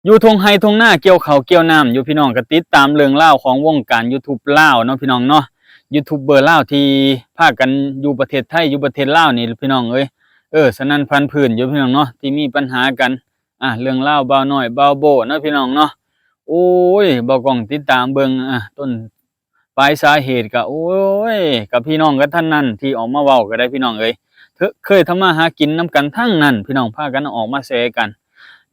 ຢູ່ທົ່ງໄຮ່ທົ່ງນາ ກ່ຽວເຂົ້າກ່ຽວນ້ຳຢູ່ ພີ່ນ້ອງກໍຕິດຕາມເລື່ອງລາວຂອງວົງການຢູທູບລາວເນາະ ພີ່ນ້ອງເນາະ. ຢູທູບເບີລາວທີ່ພາກັນຢູ່ປະເທດໄທ ຢູ່ປະເທດລາວນີ້ ພີ່ນ້ອງເອີຍ ເອີ ສະໜັ່ນພັນຜື່ນຢູ່ ພີ່ນ້ອງເນາະ ທີ່ມີປັນຫາກັນ ອ່າ ເລື່ອງລາວບ່າວນ້ອຍ ບ່າວໂບ້ເນາະ ພີ່ນ້ອງເນາະ. ໂອ້ຍ ບ່າວກ້ອງຕິດຕາມເບິ່ງ ອ່າ ຕົ້ນປາຍສາເຫດກໍ ໂອ້ຍ ກໍພີ່ນ້ອງກັນທັງນັ້ນທີ່ອອກມາເວົ້າກໍໄດ້ ພີ່ນ້ອງເອີຍ ເຄີ- ເຄີຍທຳມາຫາກິນນຳກັນທັງນັ້ນ ພີ່ນ້ອງ ພາກັນອອກມາແຊກັນ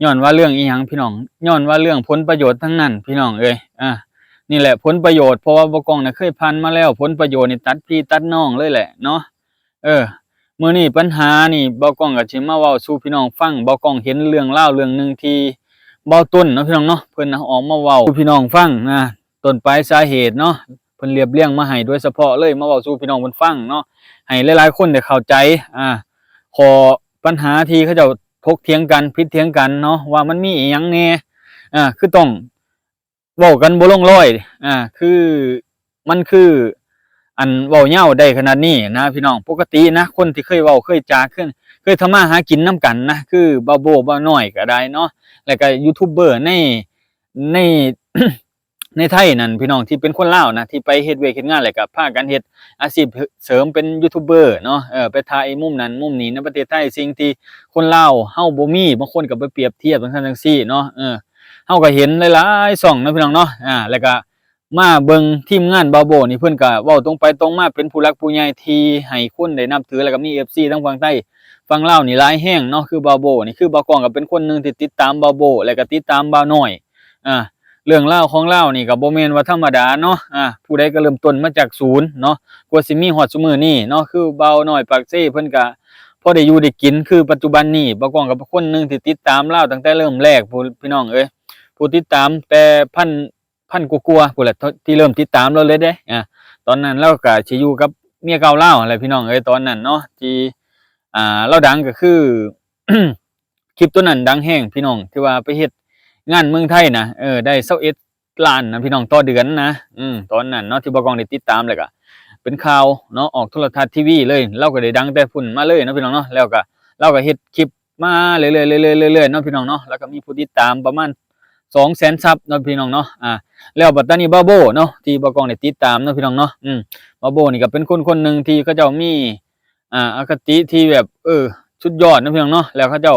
ຍ້ອນວ່າເລື່ອງອີ່ຫຍັງ ພີ່ນ້ອງ? ຍ້ອນວ່າເລື່ອງຜົນປະໂຫຍດທັງນັ້ນ ພີ່ນ້ອງເອີຍ. ອ່າ ນີ້ແຫຼະຜົນປະໂຫຍດ ເພາະວ່າບ່າວກ້ອງນະເຄີຍຜ່ານມາແລ້ວ ຜົນປະໂຫຍດນີ້ຕັດພີ່ຕັດນ້ອງເລີຍແຫຼະເນາະ. ເອີ ມື້ນີ້ປັນຫານີ້ ບ່າວກ້ອງກໍຊິມາເວົ້າສູ່ພີ່ນ້ອງຟັງ. ບ່າວກ້ອງເຫັນເລື່ອງລາວເລື່ອງໜຶ່ງທີ່ບ່າວຕົ້ນເນາະ ພີ່ນ້ອງເນາະ ເພິ່ນອອກມາເວົ້າສູ່ພີ່ນ້ອງຟັງນະ ຕົ້ນປາຍສາເຫດເນາະ ເພິ່ນລຽບລຽງມາໃຫ້ໂດຍສະເພາະເລີຍ ມາເວົ້າສູ່ພີ່ນ້ອງເພິ່ນຟັງເນາະ ໃຫ້ຫຼາຍໆຄົນໄດ້ເຂົ້າໃຈ ອ່າ ຂໍ້ ບັນຫາທີ່ເຂົາເຈົ້າຖົກຖຽງກັນ ຜິດຖຽງກັນເນາະ ວ່າມັນມີອີ່ຫຍັງແດ່ ອ່າ ຄືຕ້ອງເວົ້າກັນບໍ່ລົງລອຍ ອ່າ ຄື ມັນຄື ອັນ ເວົ້າຍາວໄດ້ຂະໜາດນີ້ນະ ພີ່ນ້ອງ. ປົກກະຕິນະ ຄົນທີ່ເຄີຍເວົ້າເຄີຍຈາ ເຄີຍ ເຄີຍທຳມາຫາກິນນຳກັນນະ ຄືບ່າວໂບ້ ບ່າວນ້ອຍກໍໄດ້ເນາະ ແລ້ວກໍຢູທູບເບີໃນ ໃນ ໃນໄທນັ້ນ ພີ່ນ້ອງ ທີ່ເປັນຄົນລາວນະ ທີ່ໄປເຮັດວຽກເຮັດງານ ແລ້ວກໍພາກັນເຮັດອາຊີບເສີມເປັນຢູທູບເບີເນາະ ເອີ ໄປຖ່າຍມຸມນັ້ນມຸມນີ້ໃນປະເທດໄທ ສິ່ງທີ່ຄົນລາວເຮົາບໍ່ມີ ບາງຄົນກໍໄປປຽບທຽບຈັ່ງຊັ້ນຈັ່ງຊີ້ເນາະ ເອີ ເຮົາກໍເຫັນຫຼາຍໆຊ່ອງເນາະ ພີ່ນ້ອງເນາະ ອ່າ ແລ້ວກໍມາເບິ່ງທີມງານບ່າວໂບ້ນີ້ ເພິ່ນກໍເວົ້າຕົງໄປຕົງມາ ເປັນຜູ້ຫຼັກຜູ້ໃຫຍ່ທີ່ໃຫ້ຄົນໄດ້ນັບຖື ແລ້ວກໍມີເອັຟຊີທັງຝັ່ງໄທຝັ່ງລາວນີ້ຫຼາຍແຮງເນາະ ຄືບ່າວໂບ້ນີ້ ຄືບ່າວກ້ອງກໍເປັນຄົນໜຶ່ງທີ່ຕິດຕາມບ່າວໂບ້ ແລ້ວກໍຕິດຕາມບ່າວນ້ອຍ ອ່າ ເລື່ອງລາວຂອງລາວນີ້ກໍບໍ່ແມ່ນວ່າທຳມະດາເນາະ ອ່າ ຜູ້ໃດກໍເລີ່ມຕົ້ນມາຈາກສູນເນາະ ກວ່າຊິມີຮອດຊຸມື້ນີ້ເນາະ ຄືບ່າວນ້ອຍປາກເຊເພິ່ນກໍພໍໄດ້ຢູ່ໄດ້ກິນ ຄືປັດຈຸບັນນີ້ ບ່າວກ້ອງກໍເປັນຄົນໜຶ່ງທີ່ຕິດຕາມລາວຕັ້ງແຕ່ເລີ່ມແລກພຸ້ນ ພີ່ນ້ອງເອີຍ ຜູ້ຕິດຕາມແຕ່ພັນ ພັນກວ່າໆພຸ້ນແຫຼະ ທີ່ເລີ່ມຕິດຕາມລາວເລີຍເດ້ ອ່າ ຕອນນັ້ນລາວກໍຊິຢູ່ກັບເມຍເກົ່າລາວຫັ້ນແຫຼະ ພີ່ນ້ອງເອີຍ ຕອນນັ້ນເນາະ ທີ່ ອ່າ ລາວດັງກໍຄື ຄລິບຕົວນັ້ນດັງແຮງ ພີ່ນ້ອງ ທີ່ວ່າໄປເຮັດງານເມືອງໄທນະ ເອີ ໄດ້ຊາວເອັດລ້ານນະ ພີ່ນ້ອງ ຕໍ່ເດືອນນະ ອືມ ຕອນນັ້ນເນາະ ທີ່ບ່າວກ້ອງໄດ້ຕິດຕາມ ແລ້ວກໍເປັນຂ່າວເນາະ ອອກໂທລະທັດ ທີວີ ເລີຍ ລາວກໍໄດ້ດັງແຕ່ພຸ້ນມາເລີຍເນາະ ພີ່ນ້ອງເນາະ ແລ້ວກໍລາວກໍເຮັດຄລິບມາເລື້ອຍໆ ເລື້ອຍໆ ເລື້ອຍໆເນາະ ພີ່ນ້ອງເນາະ ແລ້ວກໍມີຜູ້ຕິດຕາມປະມານສອງແສນຊັບເນາະ ພີ່ນ້ອງເນາະ ອ່າ ແລ້ວບັດຕານີ້ບ່າວໂບ້ເນາະ ທີ່ບ່າວກ້ອງໄດ້ຕິດຕາມເນາະ ພີ່ນ້ອງເນາະ ອືມ ບ່າວໂບ້ນີ້ກໍເປັນຄົນຄົນໜຶ່ງທີ່ເຂົາເຈົ້າມີ ອ່າ ອະຄະຕິທີ່ແບບ ເອີ ສຸດຍອດເນາະ ພີ່ນ້ອງເນາະ ແລ້ວເຂົາເຈົ້າ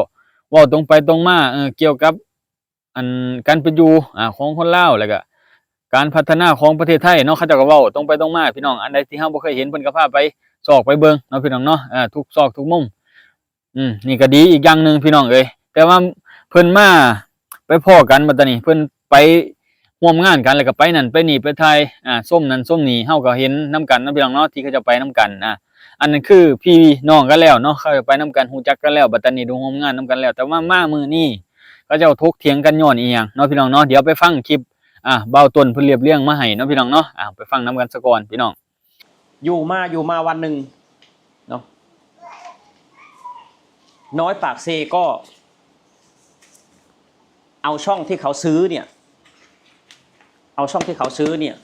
ເວົ້າຕົງໄປຕົງມາ ເອີ ກ່ຽວກັບ ອັນ ການເປັນຢູ່ ອ່າ ຂອງຄົນລາວ ແລ້ວກະການພັດທະນາຂອງປະເທດໄທເນາະ ເຂົາເຈົ້າກໍເວົ້າຕົງໄປຕົງມາ ພີ່ນ້ອງ ອັນໃດທີ່ເຮົາບໍ່ເຄີຍເຫັນ ເພິ່ນກໍພາໄປຊອກໄປເບິ່ງເນາະ ພີ່ນ້ອງເນາະ ເອີ ທຸກຊອກທຸກມຸມ ອືມ ນີ້ກໍດີອີກຢ່າງໜຶ່ງ ພີ່ນ້ອງເອີຍ ແຕ່ວ່າເພິ່ນມາ ໄປພໍ້ກັນບັດຕານີ້ ເພິ່ນໄປຮ່ວມງານກັນ ແລ້ວກໍໄປນັ້ນໄປນີ້ ໄປຖ່າຍ ອ່າ ຊົມນັ້ນຊົມນີ້ ເຮົາກໍເຫັນນຳກັນເນາະ ພີ່ນ້ອງເນາະ ທີ່ເຂົາເຈົ້າໄປນຳກັນ ອ່າ ອັນນັ້ນຄືພີ່ນ້ອງກັນແລ້ວເນາະ ເຂົາໄປນຳກັນ ຮູ້ຈັກກັນແລ້ວ ບັດຕານີ້ໄດ້ຮ່ວມງານນຳກັນແລ້ວ ແຕ່ວ່າມາມື້ນີ້ ເຂົາເຈົ້າຖົກຖຽງກັນຍ້ອນອີ່ຫຍັງເນາະ ພີ່ນ້ອງເນາະ ດຽວໄປຟັງຄລິບ ອ່າ ບ່າວຕົ້ນເພິ່ນລຽບລຽງມາໃຫ້ເນາະ ພີ່ນ້ອງເນາະ ອ່າ ໄປຟັງນຳກັນສາກ່ອນ ພີ່ນ້ອງ. ຢູ່ມາ ຢູ່ມາວັນໜຶ່ງເນາະ ນ້ອຍປາກເຊກໍເອົາຊ່ອງທີ່ເຂົາຊື້ເນຍ ເອົາຊ່ອງທີ່ເຂົາຊື້ເນຍ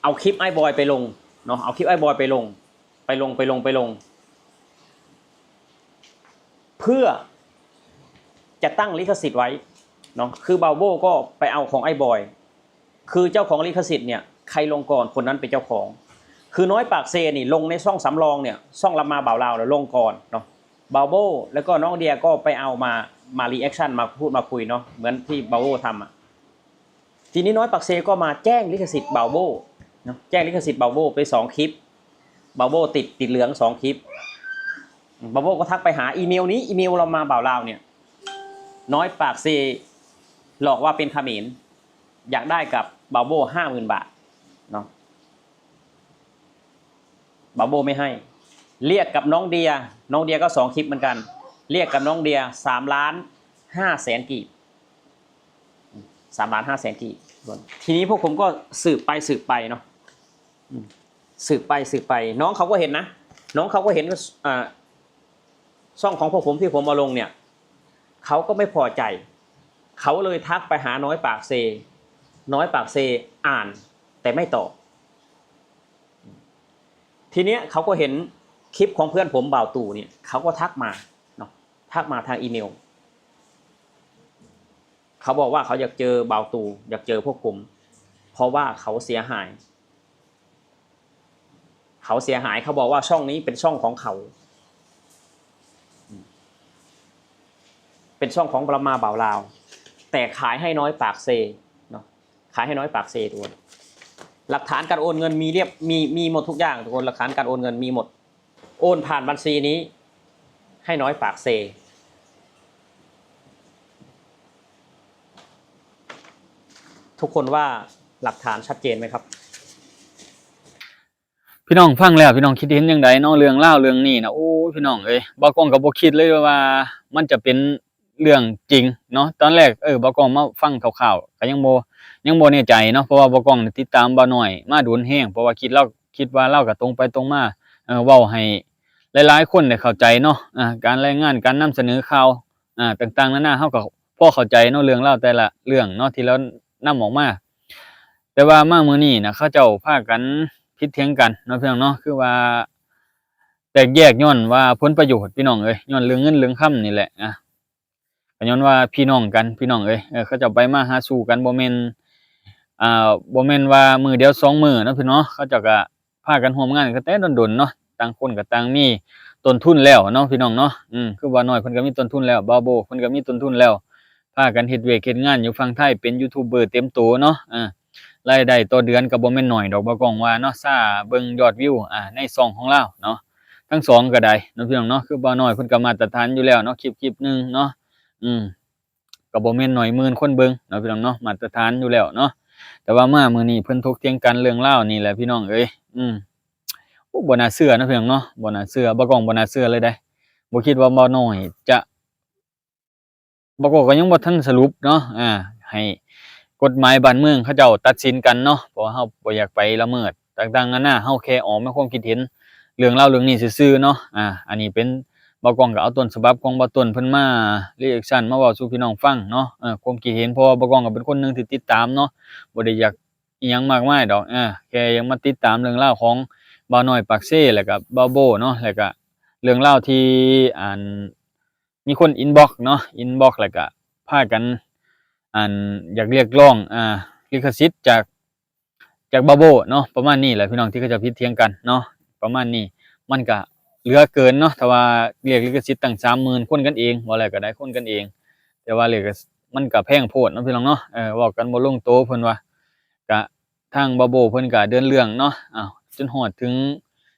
ເອົາຄລິບອ້າຍບອຍໄປລົງເນາະ ເອົາຄລິບອ້າຍບອຍໄປລົງ ໄປລົງ ໄປລົງ ໄປລົງ ເພື່ອຈະຕັ້ງລິຂະສິດໄວ້ເນາະ ຄືບ່າວໂບ້ກໍໄປເອົາຂອງອ້າຍບອຍ ຄືເຈົ້າຂອງລິຂະສິດເນຍ ໃຜລົງກ່ອນຄົນນັ້ນເປັນເຈົ້າຂອງ ຄືນ້ອຍປາກເຊນີ້ລົງໃນຊ່ອງສຳລອງເນຍ ຊ່ອງລຳມາບ່າວລາວລະລົງກ່ອນເນາະ ບ່າວໂບ້ ແລ້ວກໍນ້ອງເດຍກໍໄປເອົາມາ ມາຣີແອັກຊັນ ມາພູດມາຄຸຍເນາະ ເໝືອນທີ່ບ່າວໂບ້ທຳອະ ທີນີ້ນ້ອຍປາກເຊກໍມາແຈ້ງລິຂະສິດບ່າວໂບ້ເນາະ ແຈ້ງລິຂະສິດບ່າວໂບ້ໄປສອງຄລິບ ບ່າວໂບ້ຕິດ ຕິດເຫຼືອງສອງຄລິບ ບ່າວໂບ້ກໍທັກໄປຫາອີເມວນີ້ ອີເມວລຳມາບ່າວລາວເນຍ ນ້ອຍປາກເຊຫຼອກວ່າເປັນຂະເໝນ ຢາກໄດ້ກັບບ່າວໂບ້ຫ້າໝື່ນບາດເນາະ ບ່າວໂບ້ໄມ່ໃຫ້ ລຽກກັບນ້ອງເດຍ ນ້ອງເດຍກໍສອງຄລິບເໝືອນກັນ ລຽກກັບນ້ອງເດຍສາມລ້ານຫ້າແສນກີບ ສາມລ້ານຫ້າແສນກີບ ທີນີ້ພວກຜົມກໍສືບໄປສືບໄປເນາະ ອືມ ສືບໄປສືບໄປ ນ້ອງເຂົາກໍເຫັນນະ ນ້ອງເຂົາກໍເຫັນ ອ່າ ຊ່ອງຂອງພວກຜົມທີ່ຜົມເອົາລົງເນຍ ເຂົາກໍໄມ່ພໍໃຈ ເຂົາເລີຍທັກໄປຫານ້ອຍປາກເຊ ນ້ອຍປາກເຊອ່ານແຕ່ໄມ່ຕອບ ທີເນຍເຂົາກໍເຫັນຄລິບຂອງເພື່ອນຜົມບ່າວຕູ່ເນຍ ເຂົາກໍທັກມາເນາະ ທັກມາທາງອີເມວ เขาบอกว่าเขาอยากเจอบ่าวตู่ อยากเจอพวกผม เพราะว่าเขาเสียหาย เขาเสียหาย เขาบอกว่าช่องนี้เป็นช่องของเขา เป็นช่องของบรมาบ่าวลาว แต่ขายให้น้อยปากเซเนาะ ขายให้น้อยปากเซ ทุกคน หลักฐานการโอนเงินมีเรียบ มี มีหมดทุกอย่าง ทุกคน หลักฐานการโอนเงินมีหมด โอนผ่านบัญชีนี้ ให้น้อยปากเซ ทุกคนว่าหลักฐานชัดเจนไหมครับ พี่น้องฟังแล้ว พี่น้องคิดเห็นจั่งใดเนาะ เรื่องราวเรื่องนี้นะ โอ้ย พี่น้องเอ้ย บ่าวกองก็บ่คิดเลยว่ามันจะเป็นเรื่องจริงเนาะ ตอนแรก เออ บ่าวกองมาฟังคร่าวๆ ก็ยังบ่ ยังบ่แน่ใจเนาะ เพราะว่าบ่าวกองนี่ติดตามบ่าวน้อยมาโดนแฮง เพราะว่าคิดลาว คิดว่าลาวก็ตรงไปตรงมา เอ่อ เว้าให้หลายๆคนได้เข้าใจเนาะ อ่า การรายงาน การนำเสนอข่าว อ่า ต่างๆนานา เฮาก็พอเข้าใจเนาะ เรื่องราวแต่ละเรื่องเนาะ ที่ลาวนำออกมา แต่ว่ามามื้อนี้นะ เขาเจ้าพากันผิดเถียงกันเนาะ พี่น้องเนาะ คือว่าแตกแยกย้อนว่าผลประโยชน์ พี่น้องเอ้ย ย้อนเรื่องเงินเรื่องคำนี่แหละ อ่า ก็ย้อนว่าพี่น้องกัน พี่น้องเอ้ย เออ เขาเจ้าไปมาหาสู่กัน บ่แม่น อ่า บ่แม่นว่ามื้อเดียวสองมื้อเนาะ พี่น้องเนาะ เขาเจ้าก็พากันร่วมงานกันแต่ดนๆเนาะ ต่างคนก็ต่างมีต้นทุนแล้วเนาะ พี่น้องเนาะ อืม คือบ่าวน้อยเพิ่นก็มีต้นทุนแล้ว บ่าวโบเพิ่นก็มีต้นทุนแล้ว พากันเฮ็ดเวียกเฮ็ดงานอยู่ฝั่งไทย เป็นยูทูบเบอร์เต็มโตเนาะ อ่า รายได้ต่อเดือนก็บ่แม่นน้อยดอก บ่าวกองว่าเนาะ ถ้าเบิ่งยอดวิว อ่า ในช่องของลาวเนาะ ทั้งสองก็ได้เนาะ พี่น้องเนาะ คือบ่าวน้อยเพิ่นก็มาตรฐานอยู่แล้วเนาะ คลิป คลิปหนึ่งเนาะ อืม ก็บ่แม่นน้อยหมื่นคนเบิ่งเนาะ พี่น้องเนาะ มาตรฐานอยู่แล้วเนาะ แต่ว่ามามื้อนี้เพิ่นถกเถียงกันเรื่องราวนี่แหละ พี่น้องเอ้ย อืม โอ้ บ่น่าเชื่อเนาะ พี่น้องเนาะ บ่น่าเชื่อ บ่าวกองบ่น่าเชื่อเลยเด้ บ่คิดว่าบ่าวน้อยจะ บ่าวกองก็ยังบ่ทันสรุปเนาะ อ่า ให้กฎหมายบ้านเมืองเขาเจ้าตัดสินกันเนาะ เพราะว่าเฮาบ่อยากไปละเมิดต่างๆนานา เฮาแค่ออกมาความคิดเห็นเรื่องราวเรื่องนี้ซื่อๆเนาะ อ่า อันนี้เป็น บ่าวกองก็เอาต้นฉบับของบ่าวต้นเพิ่นมา รีแอกชัน มาเว้าสู่พี่น้องฟังเนาะ เอ่อ ความคิดเห็น เพราะว่าบ่าวกองก็เป็นคนหนึ่งที่ติดตามเนาะ บ่ได้อยากอิหยังมากมายดอก เออ แค่อยากมาติดตามเรื่องราวของบ่าวน้อยปากเซ แล้วก็บ่าวโบเนาะ แล้วก็เรื่องราวที่ อัน มีคนอินบ็อกซ์เนาะ อินบ็อกซ์ แล้วก็พากัน อัน อยากเรียกร้อง อ่า ลิขสิทธิ์จาก จากบ่าวโบเนาะ ประมาณนี้แหละพี่น้อง ที่เขาเจ้าผิดเถียงกันเนาะ ประมาณนี้ มันก็เหลือเกินเนาะ ถ้าว่าเรียกลิขสิทธิ์ตั้งสามหมื่น คนกันเอง เว้าแล้วก็ได้คนกันเอง แต่ว่าเรียก มันก็แพงโพดเนาะพี่น้องเนาะ เออ เว้ากันบ่ลงโตเพิ่นว่า ก็ทางบ่าวโบเพิ่นก็เดินเรื่องเนาะ อ้าว จนฮอดถึง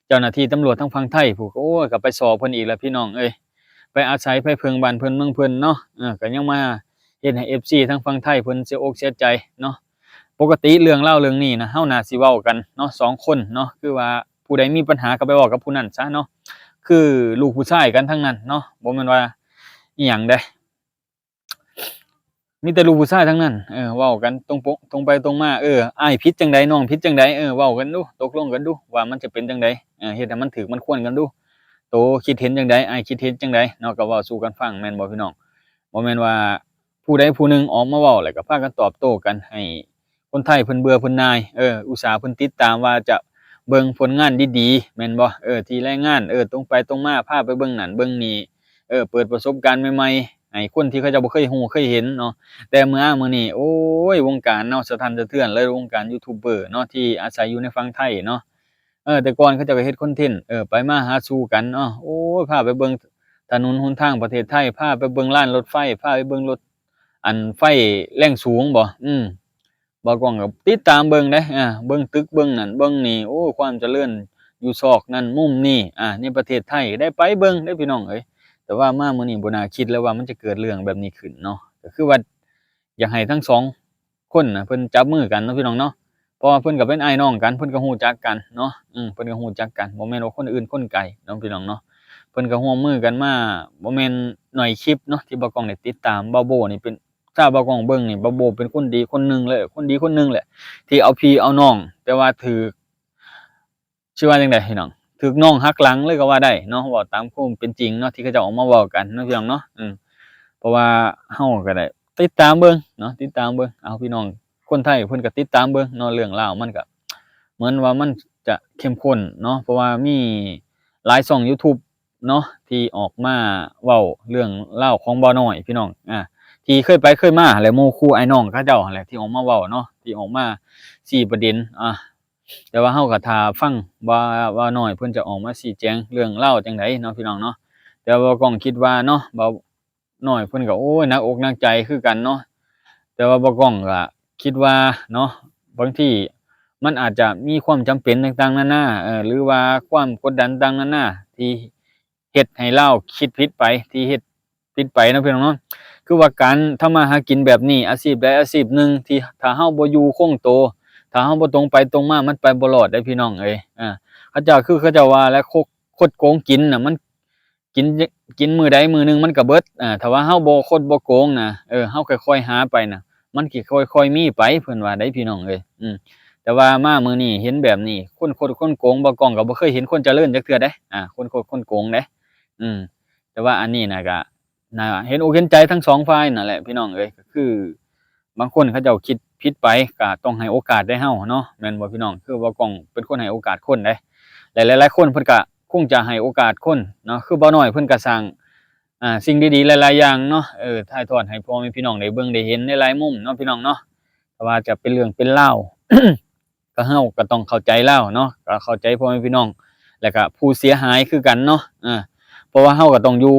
เจ้าหน้าที่ตำรวจทางฝั่งไทยพู้น โอ้ย ก็ไปซ้อเพิ่นอีกแล้วพี่น้องเอ้ย ไปอาศัยไปเพิ่งบ้านเพิ่นเมืองเพิ่นเนาะ เออ ก็ยังมาเฮ็ดให้ เอฟซี ทางฝั่งไทยเพิ่นเสียอกเสียใจเนาะ ปกติเรื่องราวเรื่องนี้นะ เฮาน่าสิเว้ากันเนาะ สองคนเนาะ คือว่าผู้ใดมีปัญหาก็ไปเว้ากับผู้นั้นซะเนาะ คือลูกผู้ชายกันทั้งนั้นเนาะ บ่แม่นว่าอิหยังเด้ มีแต่ลูกผู้ชายทั้งนั้น เออ เว้ากันตรงปก ตรงไปตรงมา เออ อ้ายผิดจั่งใด น้องผิดจั่งใด เออ เว้ากันดู ตกลงกันดู ว่ามันจะเป็นจั่งใด เออ เฮ็ดให้มันถูกมันควรกันดู โตคิดเห็นจั่งใด อ้ายคิดเห็นจั่งใดเนาะ ก็เว้าสู่กันฟัง แม่นบ่พี่น้อง บ่แม่นว่าผู้ใดผู้หนึ่งออกมาเว้า แล้วก็พากันตอบโต้กัน ให้คนไทยเพิ่นเบื่อเพิ่นหน่าย เออ อุตส่าห์เพิ่นติดตามว่าจะเบิ่งผลงานดีๆ แม่นบ่ เออ ที่รายงาน เออ ตรงไปตรงมา พาไปเบิ่งนั่นเบิ่งนี่ เออ เปิดประสบการณ์ใหม่ๆ ให้คนที่เขาเจ้าบ่เคยฮู้เคยเห็นเนาะ แต่มามื้อนี้ โอ้ย วงการเนาะ สะท้านสะเทือนเลย วงการยูทูบเบอร์เนาะ ที่อาศัยอยู่ในฝั่งไทยเนาะ เออ แต่ก่อนเขาเจ้าก็เฮ็ดคอนเทนต์ เออ ไปมาหาสู่กันเนาะ โอ้ย พาไปเบิ่งถนนหนทางประเทศไทย พาไปเบิ่งลานรถไฟ พาไปเบิ่งรถ อัน ไฟแรงสูงบ่ อืม บ่าวกองก็ติดตามเบิ่งเด้ อ่า เบิ่งตึกเบิ่งนั่นเบิ่งนี่ โอ้ ความเจริญอยู่ซอกนั่นมุมนี่ อ่า ในประเทศไทย ได้ไปเบิ่งเด้พี่น้องเอ้ย แต่ว่ามามื้อนี้บ่น่าคิดเลยว่ามันจะเกิดเรื่องแบบนี้ขึ้นเนาะ ก็คือว่าอยากให้ทั้งสองคนน่ะเพิ่นจับมือกันเนาะพี่น้องเนาะ เพราะว่าเพิ่นก็เป็นอ้ายน้องกัน เพิ่นก็ฮู้จักกันเนาะ อืม เพิ่นก็ฮู้จักกัน บ่แม่นว่าคนอื่นคนไกลเนาะพี่น้องเนาะ เพิ่นก็ร่วมมือกันมา บ่แม่นน้อยคลิปเนาะ ที่บ่าวกองได้ติดตาม บ่าวโบนี่เป็น ถ้าบ่าวกองเบิ่งนี่ บ่าวโบเป็นคนดีคนหนึ่งเลย คนดีคนหนึ่งแหละ ที่เอาพี่เอาน้อง แต่ว่าถืก ชื่อว่าจั่งใดพี่น้อง ถืกน้องหักหลังเลยก็ว่าได้เนาะ เว้าตามความเป็นจริงเนาะ ที่เขาเจ้าออกมาเว้ากันเนาะพี่น้องเนาะ อืม เพราะว่าเฮาก็ได้ติดตามเบิ่งเนาะ ติดตามเบิ่ง เอาพี่น้องคนไทยเพิ่นก็ติดตามเบิ่งเนาะ เรื่องราวมันก็เหมือนว่ามันจะเข้มข้นเนาะ เพราะว่ามีหลายช่องยูทูบ เนาะ ที่ออกมาเว้าเรื่องราวของบ่าวน้อยพี่น้อง อ่า ທີ່ເຄີຍໄປເຄີຍມາຫັ້ນແຫຼະ ໝູ່ຄູ່ອ້າຍນ້ອງເຂົາເຈົ້າຫັ້ນແຫຼະ ທີ່ອອກມາເວົ້າເນາະ ທີ່ອອກມາຊີ້ປະເດັນ ອ່າ ແຕ່ວ່າເຮົາກໍຖ້າຟັງວ່າ ວ່ານ້ອຍເພິ່ນຈະອອກມາຊີ້ແຈງເລື່ອງລາວຈັ່ງໃດເນາະ ພີ່ນ້ອງເນາະ. ແຕ່ວ່າບ່າວກ້ອງຄິດວ່າເນາະ ບ່າວນ້ອຍເພິ່ນກໍ ໂອ້ຍ ໜັກອົກໜັກໃຈຄືກັນເນາະ. ແຕ່ວ່າບ່າວກ້ອງກໍຄິດວ່າເນາະ ບາງທີມັນອາດຈະມີຄວາມຈຳເປັນຕ່າງໆນານາ ເອີ ຫຼືວ່າຄວາມກົດດັນຕ່າງໆນານາ ທີ່ເຮັດໃຫ້ລາວຄິດຜິດໄປ ທີ່ເຮັດຜິດໄປເນາະ ພີ່ນ້ອງເນາະ. ຄືວ່າການທຳມາຫາກິນແບບນີ້ ອາຊີບໃດອາຊີບໜຶ່ງ ທີ່ຖ້າເຮົາບໍ່ຢູ່ຄົງໂຕ ຖ້າເຮົາບໍ່ຕົງໄປຕົງມາ ມັນໄປບໍ່ລອດເດ້ ພີ່ນ້ອງເອີຍ. ເອີ ເຂົາເຈົ້າ ຄືເຂົາເຈົ້າວ່າແຫຼະ ຄົດ ຄົດໂກງກິນນະ ມັນ ກິນ ກິນມື້ໃດມື້ໜຶ່ງມັນກໍເບິດ. ເອີ ຖ້າວ່າເຮົາບໍ່ຄົດບໍ່ໂກງນະ ເອີ ເຮົາຄ່ອຍໆຫາໄປນະ ມັນຊິຄ່ອຍໆມີໄປ ເພິ່ນວ່າໄດ໋ ພີ່ນ້ອງເອີຍ. ອືມ ແຕ່ວ່າມາມື້ນີ້ເຫັນແບບນີ້ ຄົນຄົດຄົນໂກງ ບ່າວກ້ອງກໍບໍ່ເຄີຍເຫັນຄົນຈະເລີນຈັກເທື່ອເດ້ ອາ ຄົນຄົດຄົນໂກງເດ້. ອືມ ແຕ່ວ່າອັນນີ້ນະ ກໍໜ້າເຫັນອົກເຫັນໃຈທັງສອງຝ່າຍນັ້ນແຫຼະ ພີ່ນ້ອງເອີຍ. ກໍຄື ບາງຄົນເຂົາເຈົ້າຄິດຜິດໄປ ກໍຕ້ອງໃຫ້ໂອກາດແດ່ເຮົາເນາະ ແມ່ນບໍ່ ພີ່ນ້ອງ? ຄືບ່າວກ້ອງເປັນຄົນໃຫ້ໂອກາດຄົນເດ້ ແລະ ຫຼາຍໆຄົນເພິ່ນກໍຄົງຈະໃຫ້ໂອກາດຄົນເນາະ. ຄືບ່າວນ້ອຍເພິ່ນກໍສ້າງ ອ່າ ສິ່ງດີໆຫຼາຍໆຢ່າງເນາະ ເອີ ຖ່າຍທອດໃຫ້ພໍ່ແມ່ພີ່ນ້ອງໄດ້ເບິ່ງໄດ້ເຫັນໃນຫຼາຍມຸມເນາະ ພີ່ນ້ອງເນາະ. ແຕ່ວ່າຈະເປັນເລື່ອງເປັນລາວ ກໍເຮົາກໍຕ້ອງເຂົ້າໃຈລາວເນາະ ກໍເຂົ້າໃຈພໍ່ແມ່ພີ່ນ້ອງ ແລ້ວກໍຜູ້ເສຍຫາຍຄືກັນເນາະ. ເອີ ເພາະວ່າເຮົາກໍຕ້ອງຢູ່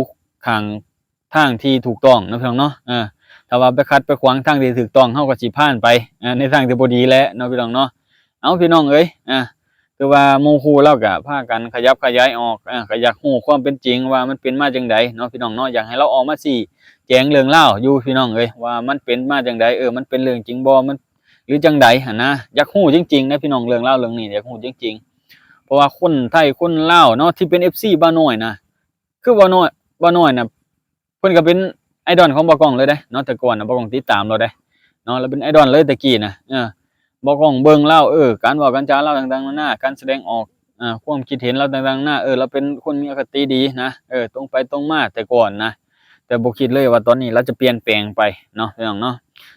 ຂ້າງ ທາງທີ່ຖືກຕ້ອງເນາະ ພີ່ນ້ອງເນາະ. ເອີ ຖ້າວ່າໄປຂັດໄປຂວາງທາງທີ່ຖືກຕ້ອງ ເຮົາກໍຊິຜ່ານໄປ ເອີ ໃນທາງທີ່ບໍ່ດີແຫຼະເນາະ ພີ່ນ້ອງເນາະ. ເອົາ ພີ່ນ້ອງເອີຍ ອ່າ ຄືວ່າໝູ່ຄູ່ລາວກໍພາກັນຂະຫຍັບຂະຫຍາຍອອກ ອ່າ ກໍຢາກຮູ້ຄວາມເປັນຈິງວ່າມັນເປັນມາຈັ່ງໃດເນາະ ພີ່ນ້ອງເນາະ. ຢາກໃຫ້ລາວອອກມາຊີ້ແຈງເລື່ອງລາວຢູ່ ພີ່ນ້ອງເອີຍ ວ່າມັນເປັນມາຈັ່ງໃດ ເອີ ມັນເປັນເລື່ອງຈິງບໍ່ ມັນ ຫຼືຈັ່ງໃດຫັ້ນນະ. ຢາກຮູ້ຈິງໆນະ ພີ່ນ້ອງ ເລື່ອງລາວເລື່ອງນີ້ ຢາກຮູ້ຈິງໆ. ເພາະວ່າຄົນໄທຄົນລາວເນາະ ທີ່ເປັນເອັຟຊີບ່າວນ້ອຍນະ ຄືບ່າວນ້ອຍ ບ່າວນ້ອຍນະ ເພິ່ນກໍເປັນໄອດອນຂອງບ່າວກ້ອງເລີຍເດ້ເນາະ. ແຕ່ກ່ອນນະ ບ່າວກ້ອງຕິດຕາມລາວເດ້ເນາະ ລາວເປັນໄອດອນເລີຍແຕ່ກີ້ນະ. ເອີ ບ່າວກ້ອງເບິ່ງລາວ ເອີ ການເວົ້າການຈາລາວຕ່າງໆນານາ ການສະແດງອອກ ເອີ ຄວາມຄິດເຫັນລາວຕ່າງໆນານາ ເອີ ລາວເປັນຄົນມີອະຄະຕິດີນະ ເອີ ຕົງໄປຕົງມາແຕ່ກ່ອນນະ. ແຕ່ບໍ່ຄິດເລີຍວ່າຕອນນີ້ລາວຈະປ່ຽນແປງໄປເນາະ ພີ່ນ້ອງເນາະ.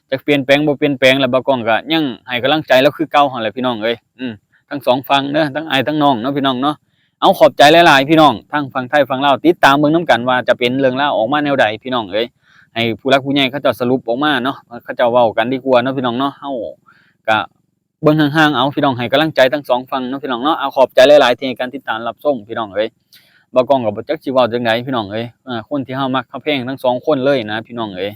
ຈັກປ່ຽນແປງບໍ່ປ່ຽນແປງ ແລ້ວບ່າວກ້ອງກໍຍັງໃຫ້ກຳລັງໃຈລາວຄືເກົ່າຫັ້ນແຫຼະ ພີ່ນ້ອງເອີຍ. ອືມ ທັງສອງຝັ່ງເດີ ທັງອ້າຍທັງນ້ອງເນາະ ພີ່ນ້ອງເນາະ. ເອົາ ຂອບໃຈຫຼາຍໆ ພີ່ນ້ອງ ທັງຝັ່ງໄທຝັ່ງລາວ ຕິດຕາມເບິ່ງນຳກັນວ່າຈະເປັນເລື່ອງລາວອອກມາແນວໃດ ພີ່ນ້ອງເອີຍ. ໃຫ້ຜູ້ຫຼັກຜູ້ໃຫຍ່ເຂົາເຈົ້າສະຫຼຸບອອກມາເນາະ ເຂົາເຈົ້າເວົ້າກັນດີກວ່າເນາະ ພີ່ນ້ອງເນາະ. ເຮົາກະເບິ່ງຫ່າງໆເອົາ ພີ່ນ້ອງ ໃຫ້ກຳລັງໃຈທັງສອງຝັ່ງເນາະ ພີ່ນ້ອງເນາະ. ເອົາ ຂອບໃຈຫຼາຍໆທີ່ໃຫ້ການຕິດຕາມຮັບຊົມ ພີ່ນ້ອງເອີຍ. ບ່າວກ້ອງກໍບໍ່ຈັກຊິເວົ້າຈັ່ງໃດ ພີ່ນ້ອງເອີຍ. ເອີ ຄົນທີ່ເຮົາມັກເຮົາແພງທັງສອງຄົນເລີຍນະ ພີ່ນ້ອງເອີຍ.